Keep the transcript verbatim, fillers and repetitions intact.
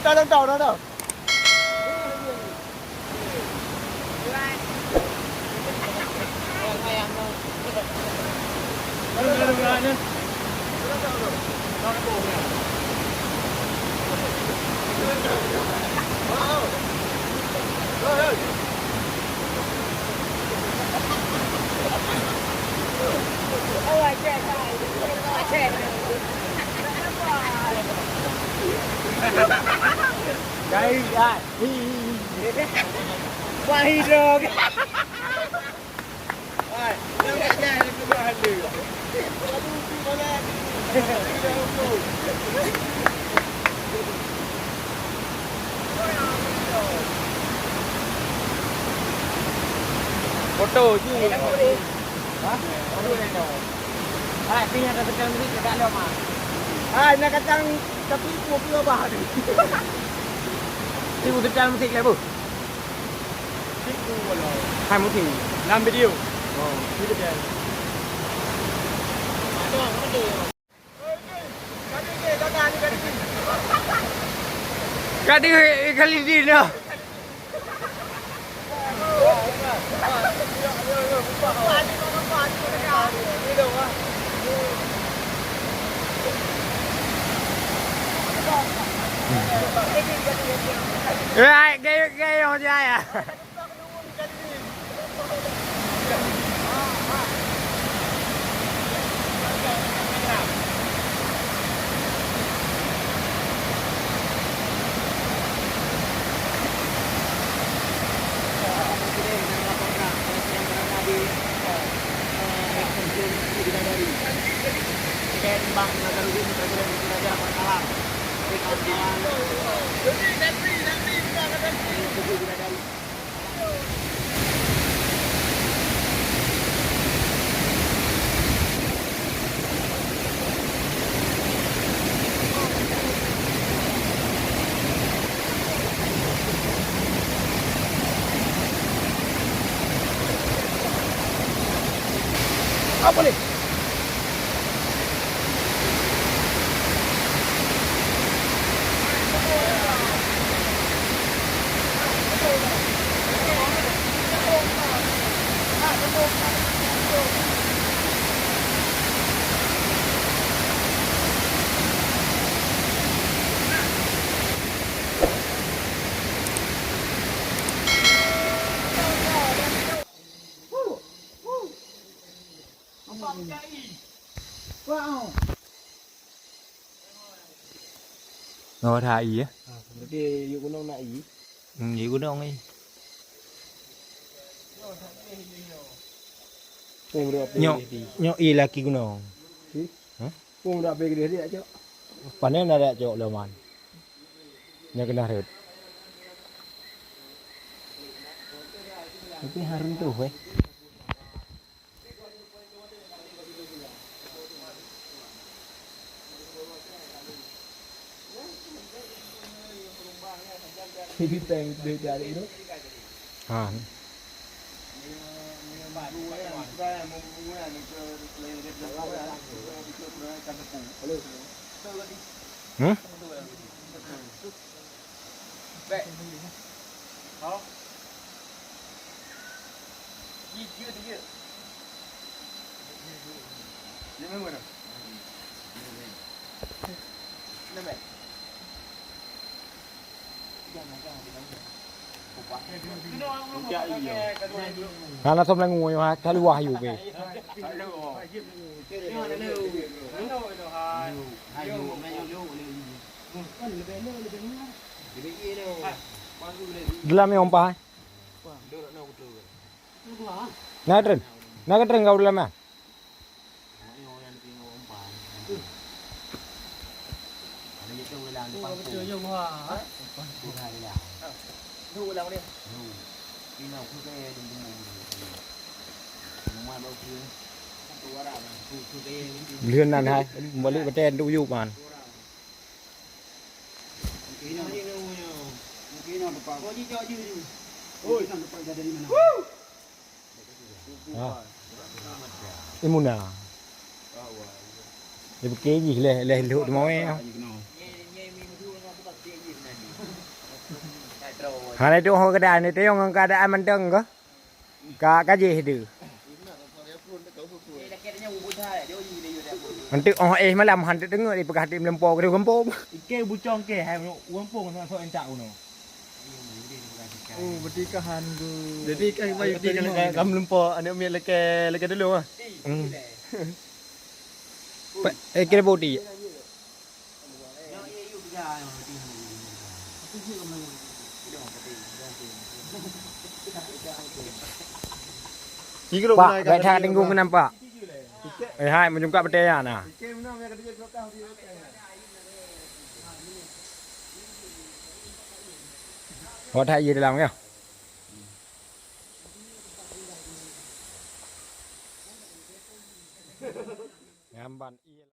Dah, dah, dah, dah, dah. Dari, ah, hi, hi, hi. Wah, hidung. Foto je. Ha? Foto je. Ha, sini ada tekan beri dekat lom ah. Ha, nak kacang tapi kopi apa hari? Ibu tekan musik lah bu. Hai musik. Dalam video. Oh, video dia. Ada apa dia? Kadi kali ni dah. Right, gaya gaya macam ya. Apa ni? Ngon hai ya? Ha, berarti yuk gunong nak i. Hmm, yuk gunong i. Nyok, nyok i laki gunong. Hah? Pun dah pergi dia cok. Panen ada cok loman. Nya kena ret. Tapi harun tu eh. Ini tank dari itu. Ha. Hmm? Hana som laju nyoe ha, ka luwah yue. Dalam nyang umpah. Na tren. Na tren kau dalam ah. Lheueh nan hai, balik batèe tu yub man. Ha. Imuna. Dia bukit jih leh, leh lhok teumawé. Hana itu oh keadaan itu yang keadaan mantong ke? Ka kajih tu. Nanti oh eh malam hantu tengok di pegah di melempo ke kampung. Ike bucong ke hai uang pong nak sok entak uno. Oh, berarti kahan tu. Jadi kan bayu di kan kam lempo anak miet leke leke dulu ah. Hmm. Eh kira bodi. Pak, gak that tinggung kenapa? Eh hai menyungkak betul ya nah. Awak that ye dalam ya. Ngamban iya.